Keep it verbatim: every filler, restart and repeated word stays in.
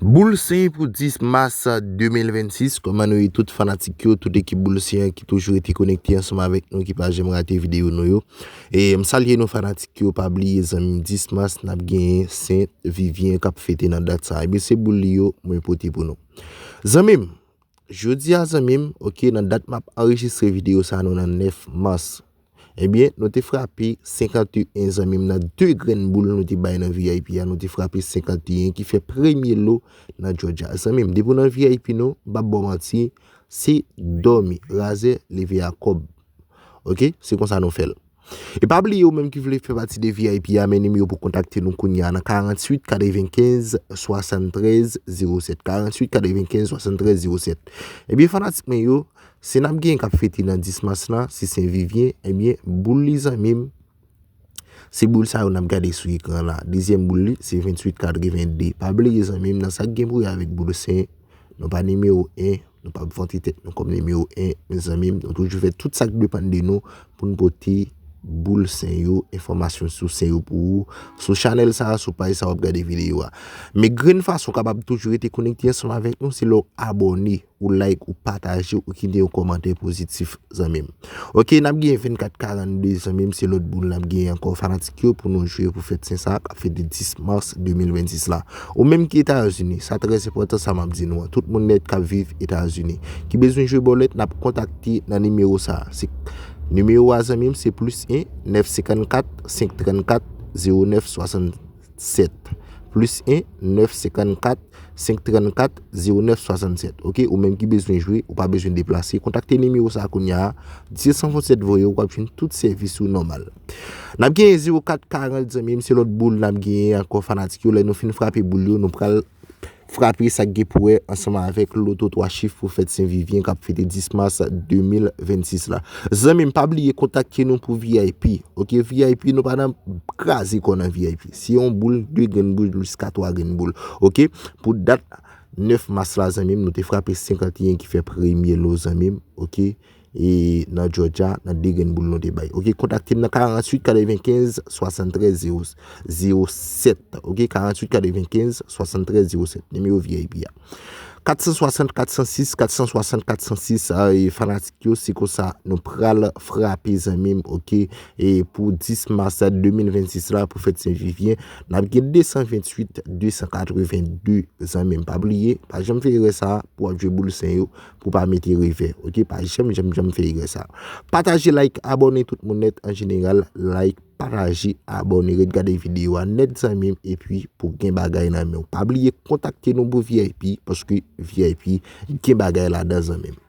Boul Sen pou dis mas de mil vennsis, kòman nou ye tout fanatik yo, tout ekip Boul Sen an ki toujou rete konekte ansanm avèk nou, ki pa janm rate videyo nou yo. E m salye nou fanatik yo, pa bliye zanmi m, dis mas n ap genyen Sen Vivyen k ap fete nan dat sa. Ebyen se boul li yo mwen pote pou nou. Zanmi m, jodi a zanmi m, oke, nan dat m ap anrejistre videyo sa nou nan nèf mas. Ebyen, nou te frape senkanteyen zanmi m nan de grenn boul nou te bay nan V I P a, nou te frape senkanteyen ki fè premye lo nan Georgia. Zanmi m, depi w nan V I P nou, m p ap ba w manti, se dòmi, razè, leve a kòb. Oke, se konsa nou fè l. E pa bliye ou menm ki vle fè pati de V I P a, men nimewo pou kontakte nou kounye a nan karanntuit katrevenkenz swasanntrèz zewo sèt, karanntuit katrevenkenz swasanntrèz zewo sèt. Ebyen fanatik mwen yo, se n ap gen k ap fete nan dis mas la, se Sen Vivyen, ebyen boul li zanmi m, se boul sa yo n ap gade sou ekran la. Dezyèm boul li, se venntuit katrevende. Pa bliye zanmi m, nan sa k gen pou wè avèk boul sen, nou pa nimewo en, nou p ap vante tèt nou kòm nimewo en, mezanmi, nou toujou fè tout sa k depann de nou pou n pote boul sen yo, enfòmasyon sou sen yo pou ou, sou chanèl sa a, sou paj sa a w ap gade videyo a. Men grenn fason w kapab toujou rete konekte ansanm avèk nou, se lè w abòne, ou like, ou pataje, ou kite yon kòmantè pozitif, zanmi m. Oke, n ap gen vennkat karannde, zanmi m, se lòt boul n ap gen ankò, fanatik yo, pou nou jwe pou fèt sen sa a, k ap fete dis mas de mil vennsis la. Ou menm ki Etazini, sa trè enpòtan sa m ap di nou an. Tout moun nèt k ap viv Etazini ki bezwen jwe bòlèt, n ap kontakte nan nimewo sa a. Se, nimewo a, zanmi m, se plis en, nèf senkannkat, senk trannkat, zewo nèf swasannsèt. Plis en, nèf senkannkat, senk trannkat, zewo nèf swasannsèt. Oke, ou menm ki bezwen jwe, ou pa bezwen deplase, kontakte nimewo sa a kounye a, dis san vennsèt voye, w ap jwenn tout sèvis ou nòmal. N ap genyen zewo kat karant, zanmi m, se lòt boul n ap genyen ankò, fanatik yo. Lè nou fin frape boul yo, nou pral frape sa k gen pou wè ansanm avèk loto twa chif pou fèt Sen Vivyen k ap fete dis mas de mil vennsis la. Zanmi m, pa bliye kontakte nou pou V I P. Oke, V I P nou pa nan kraze kò nan V I P. Se yon boul, de grenn boul jiska twa grenn boul. Oke, pou dat nèf mas la, zanmi m, nou te frape senkanteyen ki fè premye lo, zanmi m. Oke, e nan Georgia, nan de grenn boul nou te bay. Oke, kontakte m nan karanntuit katrevenkenz swasanntrèz zewo sèt. Oke, karanntuit katrevenkenz swasanntrèz zewo sèt, nimewo V I P a. Kat san swasant, kat san sis, kat san swasant, kat san sis, a, e fanatik yo, se konsa nou pral frape, zanmi m, oke, e pou dis mas de mil vennsis la, pou fèt Sen Vivyen, n ap gen de san venntuit, de san katrevende, zanmi m. Pa bliye, pa janm fè erè sa a, pou w ap jwe boul sen yo, pou w pa mete revè, oke, pa janm, janm, janm fè erè sa a. Pataje, like, abòne tout moun nèt an jeneral, like, pataje, abòne, ret gade videyo a nèt, zanmi m, epi pou gen bagay nan men w. Pa bliye kontakte nou pou V I P, paske V I P gen bagay ladan, zanmi m.